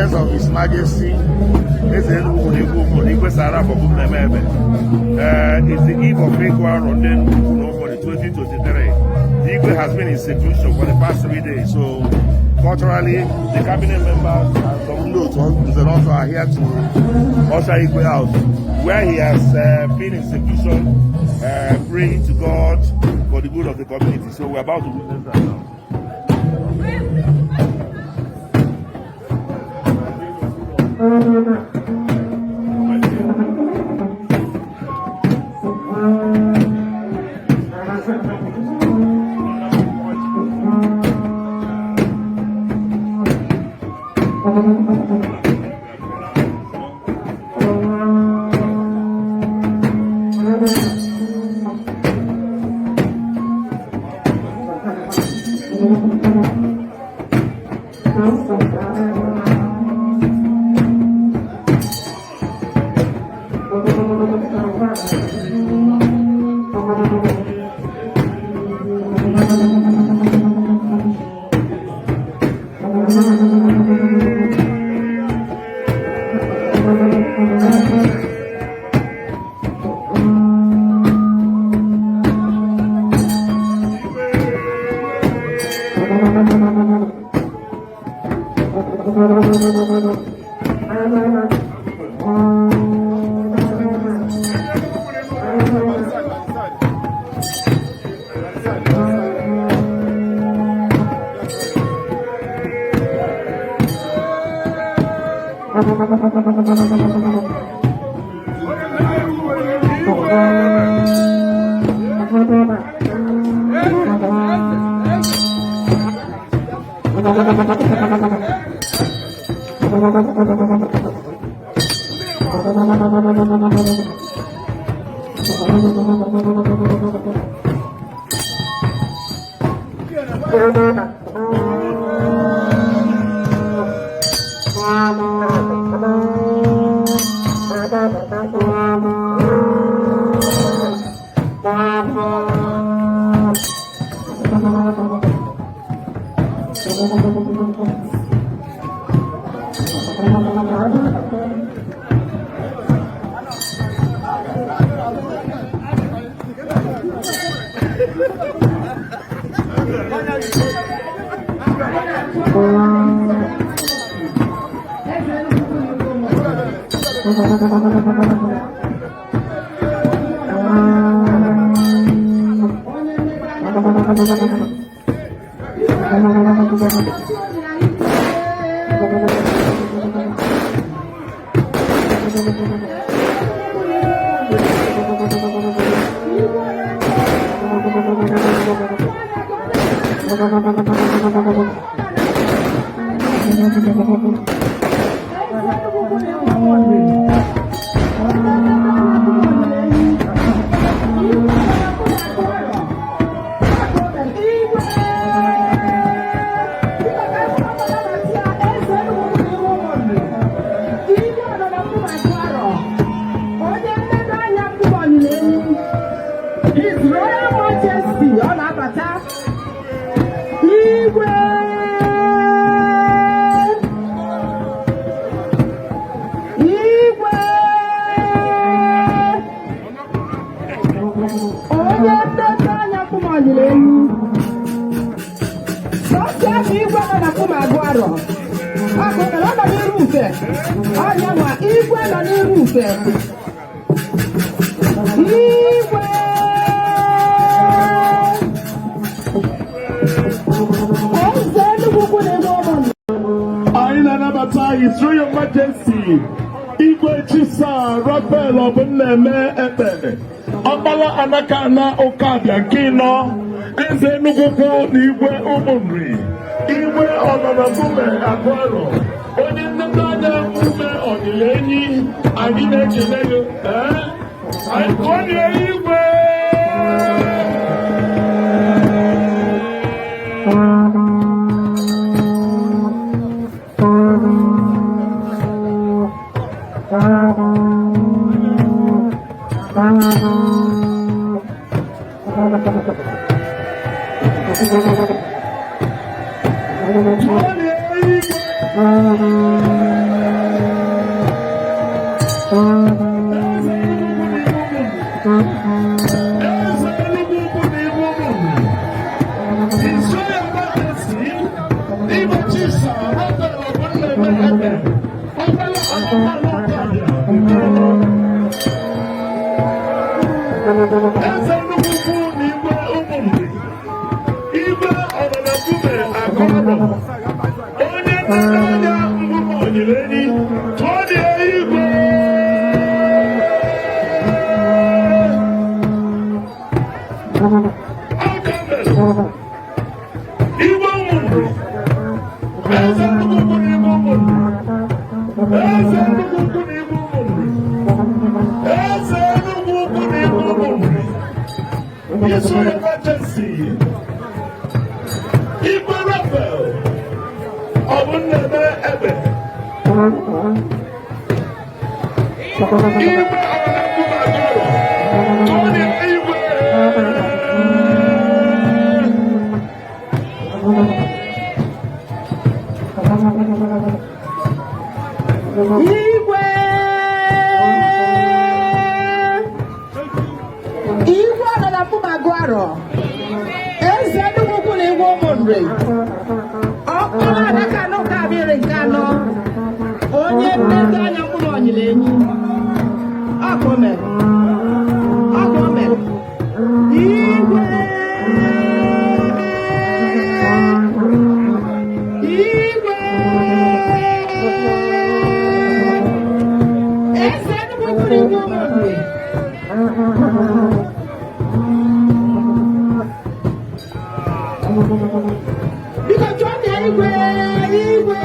residence of His Majesty Eze Enugu na Igwe Ụmụnri, Igwe Sir Ralph Obumneme Ekpe. It's the eve of Igu Aro ndị Enugu na Ụmụnri 2023. The Igwe has been in seclusion for the past 3 days. So culturally, the cabinet members and some ndị otu nze na ọzọ are here to usher Igwe out, where he has been in seclusion, praying to God for the good of the community. So we're about to witness that now. His Royal Majesty, ọ na-abata. Igwe! Igwe! Onye nleta anya kpụmọnyịrị elu. Sọsịa bụ igwe nọ na Kpụmagụ Arọ. Ọ bụ ọ nọ n'iru ufe. Ọnya nwa igwe nọ n'iru ufe. Igwe! Eze Enugu ukwu na-egbu ọmụ. Anyị na-anabata His Royal Majesty Igwe Chisa Raphael Obumneme Ekpe, Ọkpala Anaka na Ụkabịa nke ịnọ, Eze Enugu ukwu na Igwe Ụmụnri, Igwe Ọnọnọbume Agụarọ, onye nleta anya ume ọnyịnya enyi. Anyị na-ekele gị. Ee, anyị kọnye igwe. Kọnye igwe. Eze Enugu Ukwu na Igwe Ụmụnri, His Royal Majesty, Igwe Chisa Raphael Obunneme Ebe, Ọkpala Anaka Ụkabịa nke ịnọ. Eze Enugu Ukwu na Igwe Ụmụnri, Igwe Ọnọnakume Agụarọ, onye nleta anya mgbụmọ onyere enyi, tụọ dị ya igwe. Aka mere, Igwe Ụmụnri, Eze Enugu Ukwu na Igwe Ụmụnri, Eze Enugu Ukwu na Igwe Ụmụnri, Eze Enugu Ukwu na Igwe Ụmụnri, His Royal Majesty, Igwe Raphael Obunneme Ebe, Igwe Ọnọnakume Agụarọ, tụọ dị ya igwe. Igwe! Igwe Ọnọnakụmagụarọ, Eze Enugu Ukwu na Igwe Ụmụnri, Ọkpara Adaka anọ nke abịrị nke anọ, onye nleta anya mkpụrụ ọnyịla enyi. Ọkụ o mere. Ọkụ o mere. Igwe! Igwe! Eze Enugu Ukwu na Igwe Ụmụnri. Biko chọọ ya igwe, igwe.